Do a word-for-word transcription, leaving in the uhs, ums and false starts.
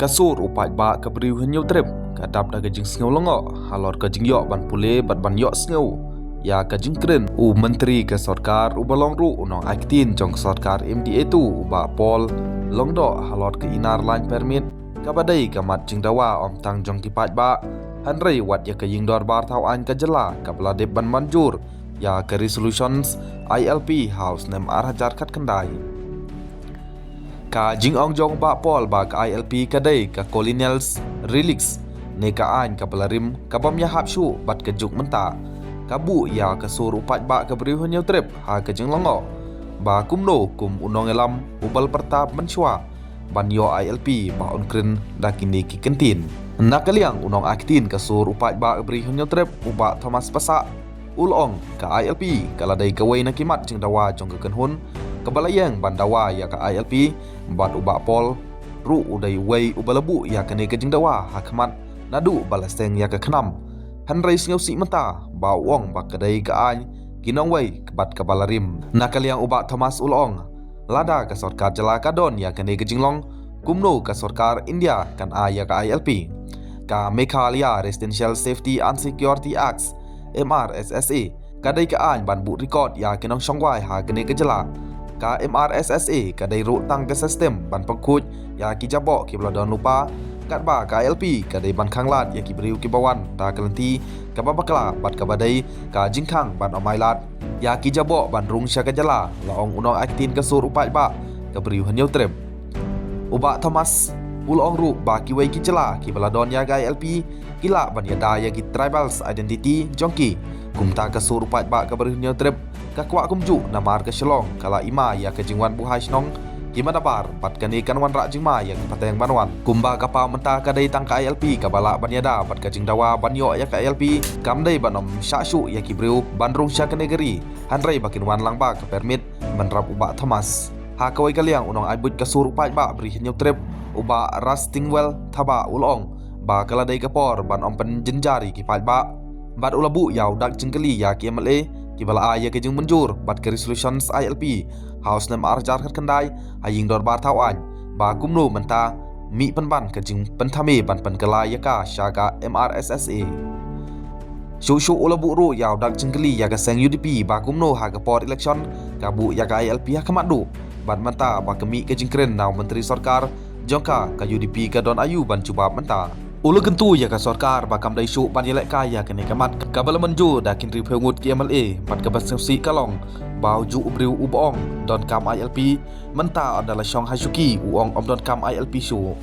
Ka sur u paidbah ka briew Hynñiewtrep ka dap da ka jingsngew lyngngoh halor ka jingïoh ban pule bad ban ïohsngew ïa ka jingkren u Myntri ka sorkar uba long ruh u nongai ktien jong ka sorkar M D A two u Bah Paul Lyngdoh halor ka Inner Line Permit, kaba dei ka mat jingdawa ym tang jong ki paidbah hynrei wat ïa ka Ïingdorbar Thawaiñ ka jylla kaba la dep ban mynjur ïa ka Resolutions I L P ha u snem ar hajar khatkhyndai. Ka jingong jong u Bah Paul ba ka I L P ka dei ka Colonial Relics ne ka aiñ kaba la rim kabym ïahap shuh bad ka juk mynta, ka buh ïa ka sur u paidbah ka briew Hynñiewtrep ha ka jinglyngngoh ba kumno kum u nongïalam uba la pyrta mynshuwa ban ïoh I L P ba un kren da kine ki kyntien. Na ka liang u nongai ktien ka sur u paidbah ka briew Hynñiewtrep u Bah Thomas Passah u la ong ka I L P ka la dei kawei na ki mat jingdawa jong ka kynhun kaba la ïeng ban dawa ïa ka I L P, bad u Bah Paul ruh u dei uwei uba la buh ïa kane ka jingdawa ha khmat naduh ba la seng ïa ka KHNAM. Hynrei sngewsih mynta ba u ong ba ka dei ka aiñ ki nongwei bad kaba la rim. Na ka liang u Bah Thomas u la ong, lada ka sorkar jylla ka don ïa kane ka jinglong, kumno ka sorkar India kan ai ïa ka I L P? Ka Meghalaya Residential Safety and Security Acts, M R S S A, ka dei ka aiñ ban buh record ïa ki nongshong wai ha kane ka jylla. Ka M R S S A ka dei ruh tang ka system ban pynkhuid ïa ki jaboh kiba la don lypa, katba ka I L P ka dei ban khanglad ïa ki briew kiba wan da ka lynti kaba bakla bad kaba dei ka jingkhang ban ym ailad ïa ki jaboh ban rung sha ka jylla, la ong u nongai ktien ka sur u paidbah ka briew Hynñiewtrep. U Bah Thomas u la ong ruh ba kiwei ki jylla kiba la don ïa ka I L P ki lah ban ïada ïa ki tribal identity jong ki. Kumta ka sur u paidbah ka briew Hynñiewtrep ka kwah kumjuh namar ka Shillong ka la i ma ïa ka jingwan buhai shnong kiba nabar bad kane kan wanrah jingma ïa ka pateng ban wan. Kumba ka paw mynta ka dei tang ka I L P kaba lah ban ïada bad ka jingdawa ban ïoh ïa ka I L P kam dei ban ym shah shuh ïa ki briew ban rung sha kane ka ri, hynrei ba kin wan lang bad ka permit mynrap u Bah Thomas. Ha kawei ka liang u nongai buit ka sur u paidbah briew Hynñiewtrep u Bah Rustingwell Thabah u la ong ba ka la dei ka por ban ym pynjynjar ïa ki paidbah. Bad u la buh ïa u dak jingkylli ïa ki M L A kiba la ai ïa ka jingmynjur bad ka Resolutions I L P ha u snem ar hajar khatkhyndai ha Ïingdorbar Thawaiñ ba kumno mynta mih pynban ka jingpynthame ban pynkylla ïa ka sha ka M R S S A. Shuh shuh u la buh ruh ïa u dak jingkylli ïa ka seng U D P ba kumno ha ka por election ka buh ïa ka I L P ha khmat duh, bad mynta ba ka mih ka jingkren na u myntri sorkar jong ka, ka U D P ka don aïu ban jubab mynta. U la kyntu ïa ka sorkar ba kam dei shuh ban ïalehkai ïa kane ka mat kaba la mynjur da ki hynriewphew ngut ki M L A, bad kaba sngewsih ka long ba ujuh u briew uba ong donkam I L P, mynta ynda la shong ha shuki u ong ym donkam I L P shuh.